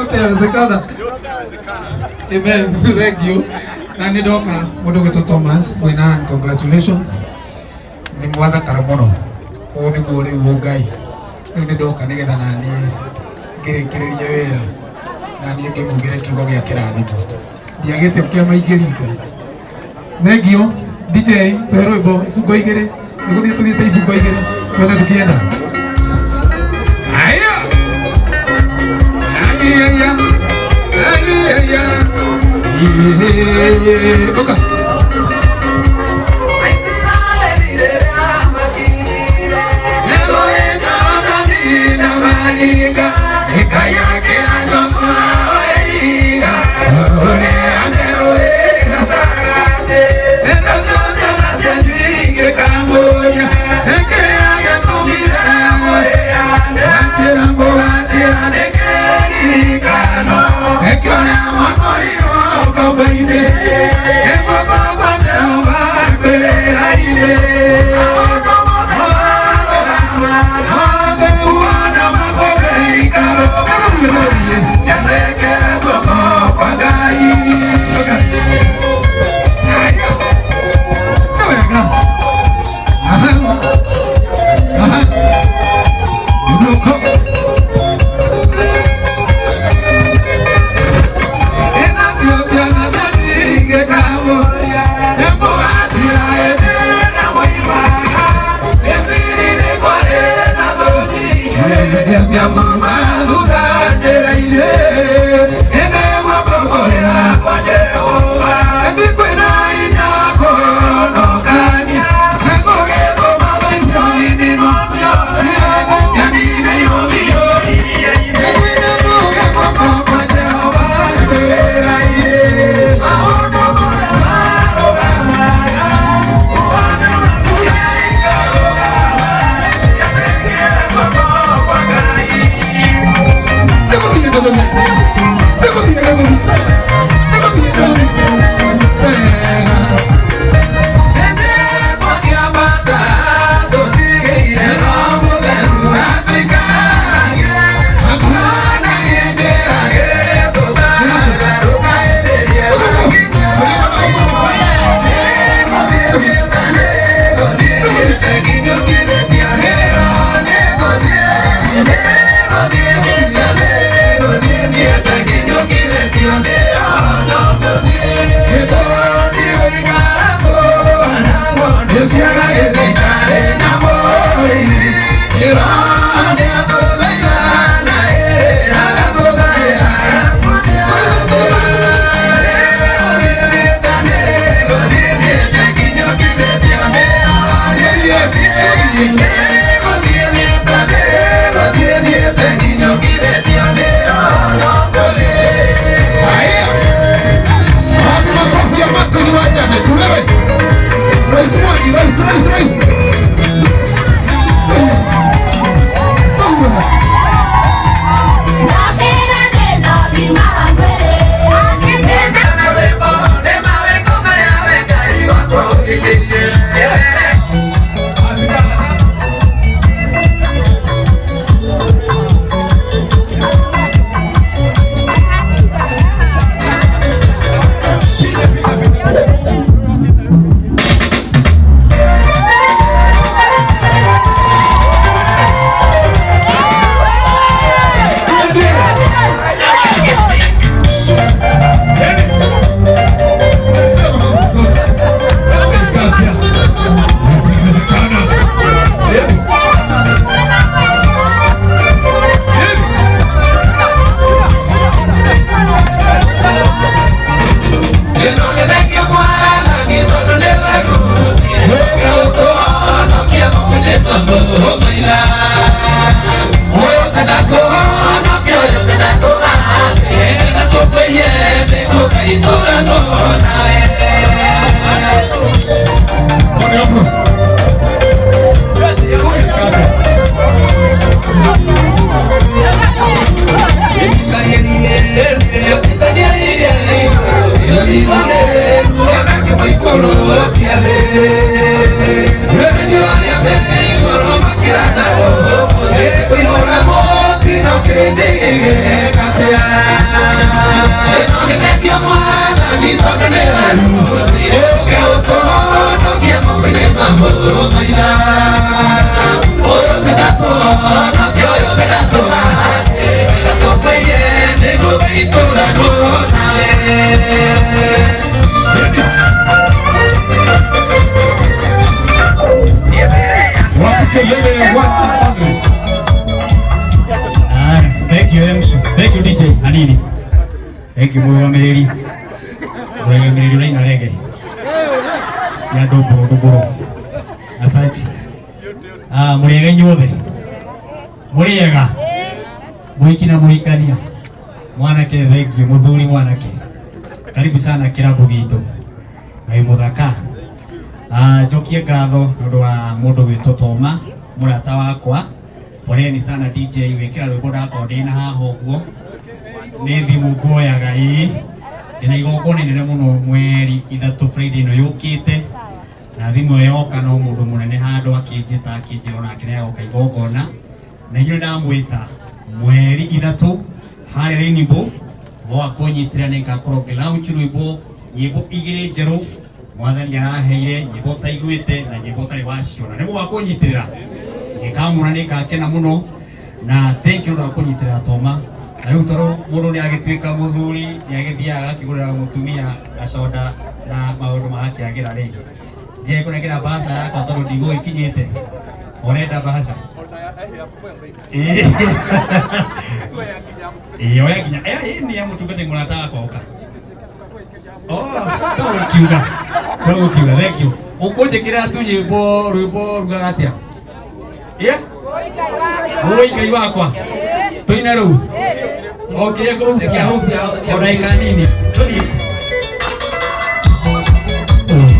Yote yawezekana. Amen. Thank you. Na nĩ ndoka mũndũ gwĩtwo Thomas mwĩna congratulations. Nĩ mwathakara mũno. Ũũ nĩguo rĩu ũngai. Rĩu nĩ ndoka nĩgetha naniĩ ngĩrĩkĩrĩrie wĩra. Naniĩ ngĩmugĩre kiugo gĩa kĩrathimo. Ndiagĩte o kĩama ingĩringa. Thank you. DJ, tũhe rwĩmbo ibungo igĩrĩ. Nĩgũthiĩ tũthiĩte ibungo igĩrĩ. Tuone tũkĩenda. Aya! Aya! Aya! Aya! Oka. Yeah. Thank you MC. Thank you DJ Anini. Thank you mũrũgamĩrĩri. Mũrũgamĩrĩri ũraina rege. Cia ndũmbũrũ ndũmbũrũ. Asante. Ah, mũrĩega inyuothe. Mũrĩega. Mũhiki na mũhikania. Mwanake thank you mũthuri mwanake. Karibu sana kĩrabu gitũ. Wĩ mũthaka. Ah, njokie ngatho nĩ ũndũ wa mũndũ wĩtwo Toma mũrata wakwa. Poleni sana DJ wĩkĩra rwĩmbo ndakorwo ndĩna haha ũguo nĩ thimũ nguoyaga ĩĩ ndĩna igongona inene mũno mweri ithatũ Friday ĩno yũkĩte na thimũ ĩyo yoka no mũndũ mũnene handũ akĩnjĩta akĩnjĩra onake nĩ agoka igongona na inyuĩ ndamwĩta mweri ithatũ harĩa Rainbow woka kũnyitĩrĩra nĩ ngakorwo ngĩ launch rwĩmbo nyĩmbo igĩrĩ njerũ mwathani araheire nyĩmbo ũtaiguĩte na nyĩmbo ũtarĩ waciona nĩ mũgoka kũnyitĩrĩra nĩkamũra nĩngakena mũno na thank you ũndũ wa kũnyitĩrĩra Toma na rĩu tondũ mũndũ nĩ agĩtuĩka mũthuri nĩ agĩthiaga agakĩgũrĩra mũtumia gacoda na maũndũ magakĩagĩra rĩ ndiĩ kũnengera mbaca yakwa tondũ ndigũgĩkinyĩte ũrenda mbaca ĩĩ oya nginya ĩĩ nĩ ya mũtungatĩri mũrata wakwa ũka. Oh, tũgũkiuga tũgũkiuga thank you ũkũnjĩkĩrĩra tu nyĩmbo rwĩmbo rugaga atĩa yeah Oi Ngai wakwa tũine rĩu o kĩrĩa kũhukia o ndagĩka nini tũthiĩ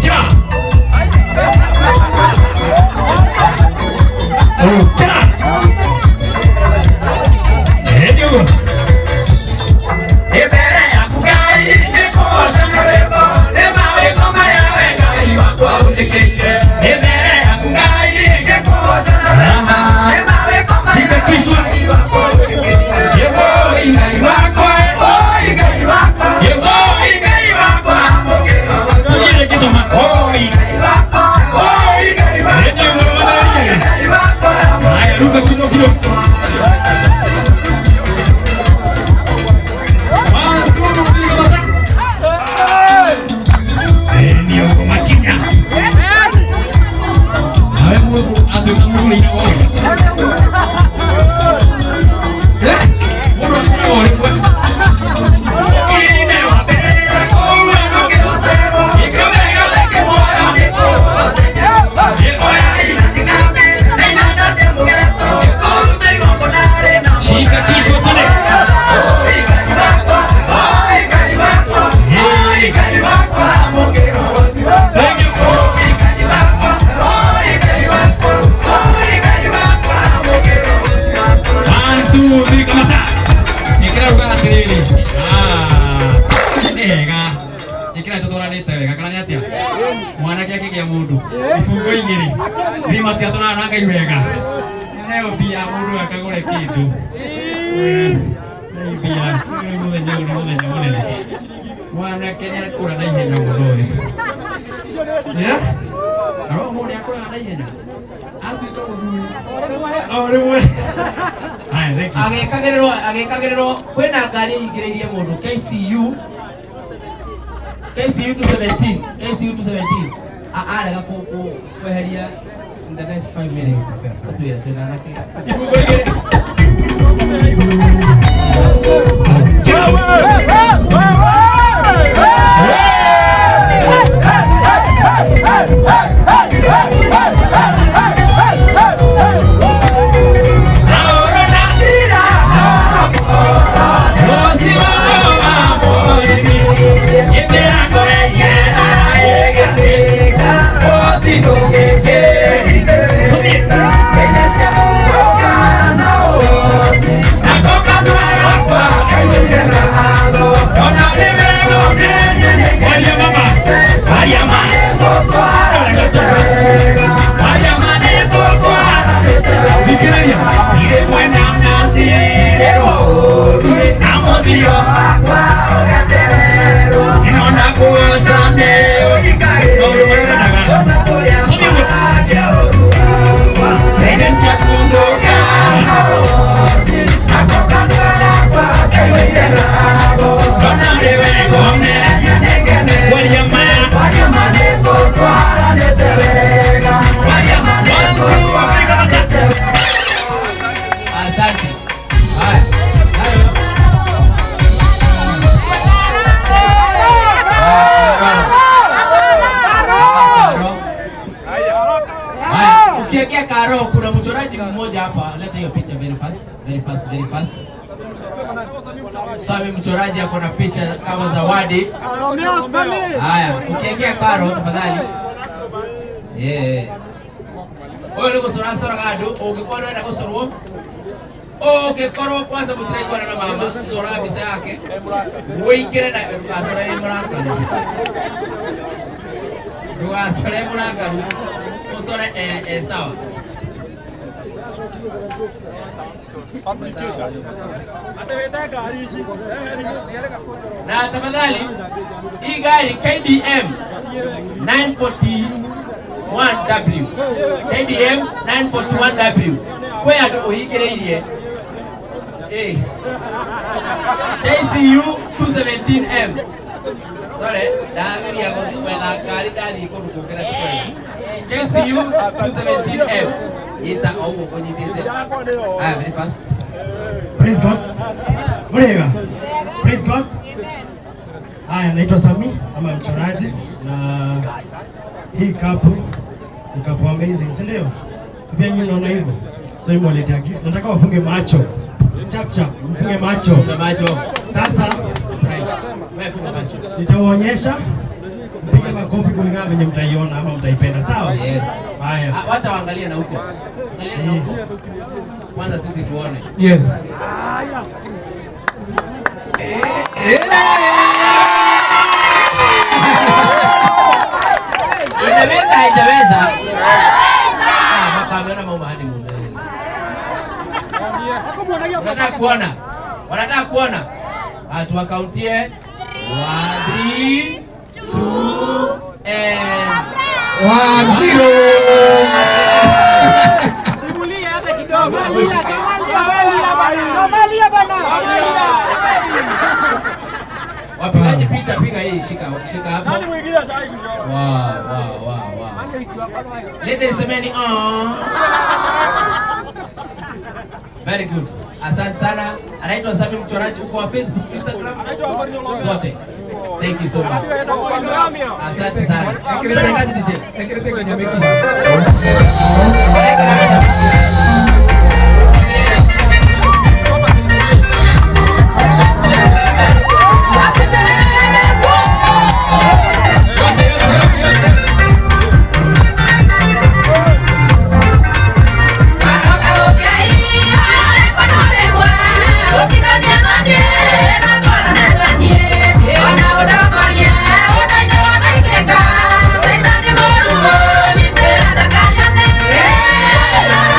Kira Kira Ĩĩ ũguo Mbere yaku Ngai nĩkũgoca na rwĩmbo nĩ mawĩko marĩa we Ngai wakwa ũnjĩkĩire. Mbere yaku Ngai nĩkũgoca na rwĩmbo nĩ mawĩko marĩa we Ngai wakwa ũnjĩkĩire. Oi Ngai wakwa, oi Ngai wakwa, oi Ngai wakwa mũkĩrogoca. Tũthiĩ gĩtoma Oi Ngai wakwa, oi Ngai wakwa, oi Ngai wakwa. Haya ruka kidogo kidogo. Ine wa mbere kũu nũkĩhocerwo, gĩkũme gĩothe kĩmuoyo nĩkũhocenye. Oya ina kĩgambi na inanda cia mũgeto, kũruta igongona rĩna Shika kichwa pale. Oi Ngai wakwa, oi Ngai wakwa, oi Ngai wakwa mũkĩrogoci. Thank you. Oi Ngai wakwa, oi Ngai wakwa, oi Ngai wakwa mũkĩrogoci. One, two, three, kamata. Ĩkĩra ruga atĩrĩrĩ. Ah, nĩ hega. Ĩkĩra tũtwaranĩte wega kana nĩ atĩa? Mwanake akĩgĩa mũndũ ibungo igĩrĩ. Niĩ matiatwarana na Ngai wega. Heo mbia mũndũ akagũre kĩndũ. Nĩ mbia, nĩ mũthenya ũyũ nĩ mũthenya mũnene. Mwanake nĩ akũra na ihenya mũno ũyũ. Yes? Aro mũndũ nĩ akũraga na ihenya. Atuĩka mũthuri. O rĩmwe. Haya, thank you. Agĩkagĩrĩrwo agĩkagĩrĩrwo kwĩna ngari ĩhingĩrĩirie mũndũ KCU KCU 217 KCU 217 arega kweheria in the next 5 minutes atwĩre twĩna anake. Ibungo igĩrĩ. Sami mchoraji ako na picha kama zawadi. Haya, ukiingia karo tafadhali. Yeah. Ũyũ nĩ gũcoracora andũ, ũngĩkorwo ndũrenda gũcorwo, ũngĩkorwo kwanza mũtiraiguana na mama, cora mbica yake, ũingĩre na ndũgacore wĩ mũrakaru. Ndũgacore mũrakaru, ũcore e sawa. Na tafadhali hii gari KDM 941W, KDM 941W kwĩ andũ ũhingĩrĩirie. Eh. KCU 217M. Sorry, ndageria gwetha ngari ndathiĩ kũndũ kũngĩ na ti kwega. KCU 217M. Nyita o ũguo ũnyitĩte. Haya, very fast. Praise God. Murega. Praise God. Haya, naitwa Sami ama mchoraji, na hii couple ni couple amazing, si ndio? Si pia nyinyi mnaona hivyo? So nimewaletea gift. Nataka wafunge macho. Chap chap, mfunge macho. Funga macho. Sasa Surprise. Wewe funga macho. Nitawaonyesha, mpige makofi kulingana venye mtaiona ama mtaipenda, sawa? Yes. Haya. Ah, wacha waangalie na huko. Angalia na huko. Kwanza sisi tuone. Yes. Inaweza haijaweza? Ah, makameona mambo hadi mume. Wanataka kuona. Wanataka kuona. Ah, tuwakauntie. 1 3 2 and 1 0. Wapigaji picha, piga hii, shika shika hapo. Wow. Ladies, semeni oh. Very good. Asante sana. Anaitwa Sami Mchoraji, uko wa Facebook, Instagram? Zote. Thank you so much. Asante sana. Fanya kazi DJ. Ekirete nginya mĩkiha. Peleka na mimi. Yote, yote, yote, yote. Yeah.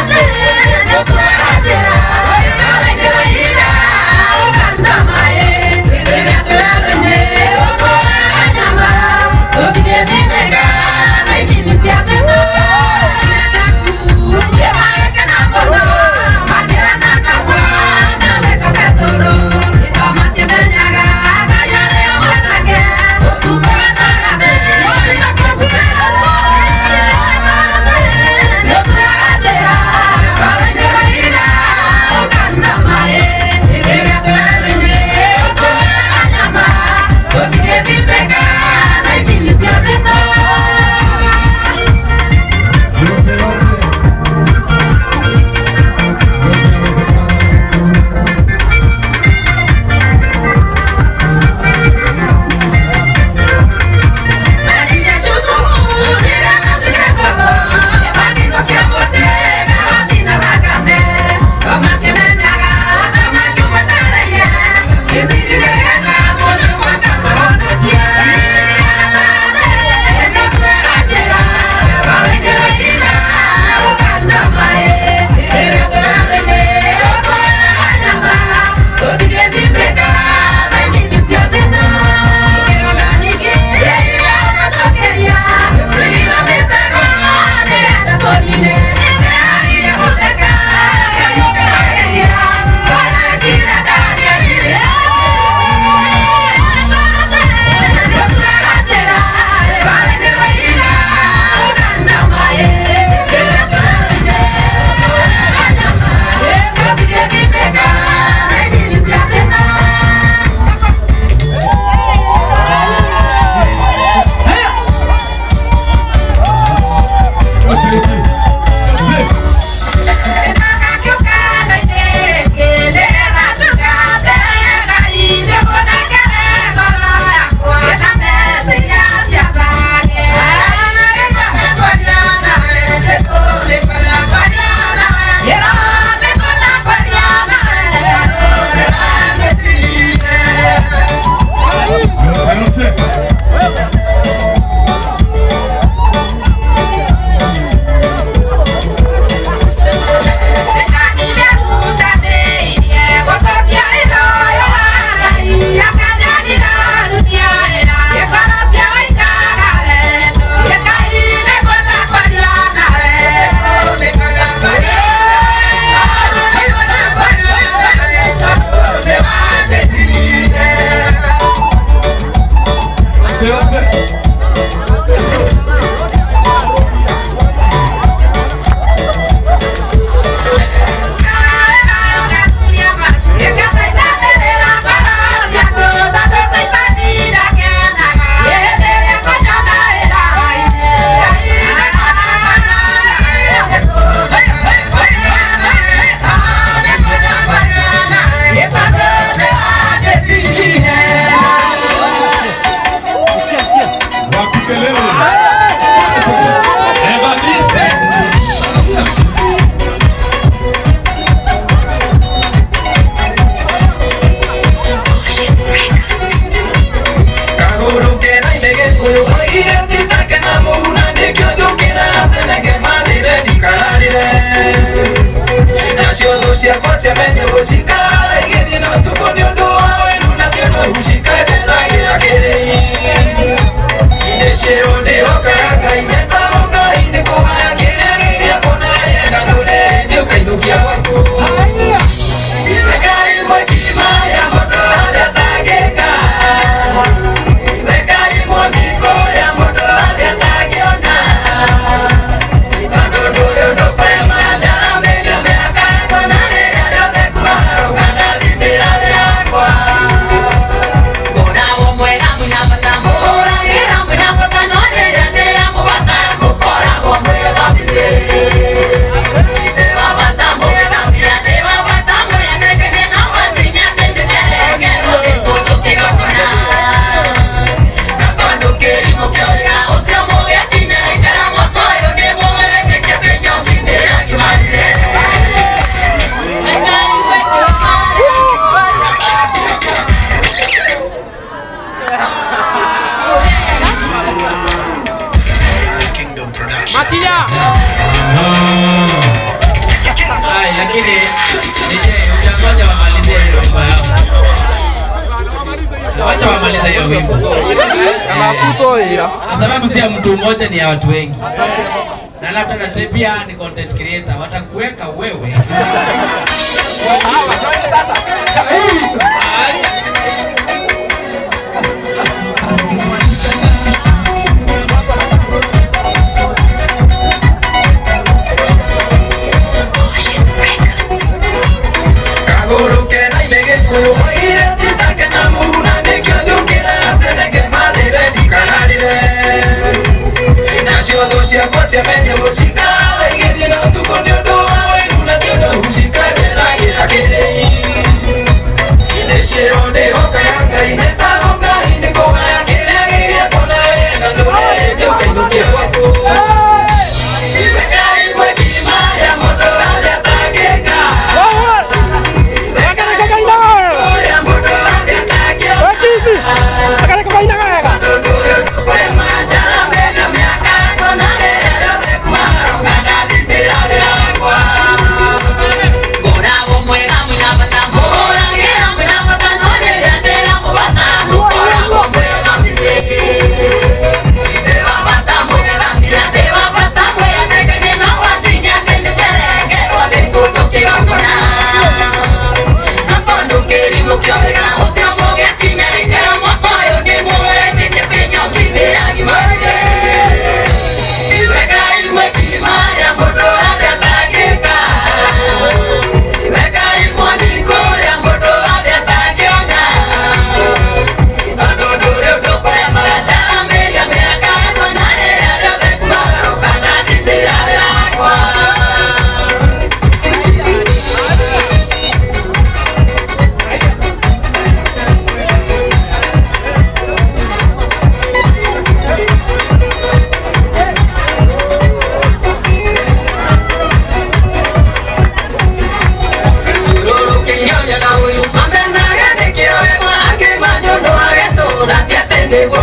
Tumaliza hiyo wimbo. Kwa sababu si ya mtu mmoja, ni ya watu wengi. Na labda na pia ni content creator, watakuweka wewe. Nĩguo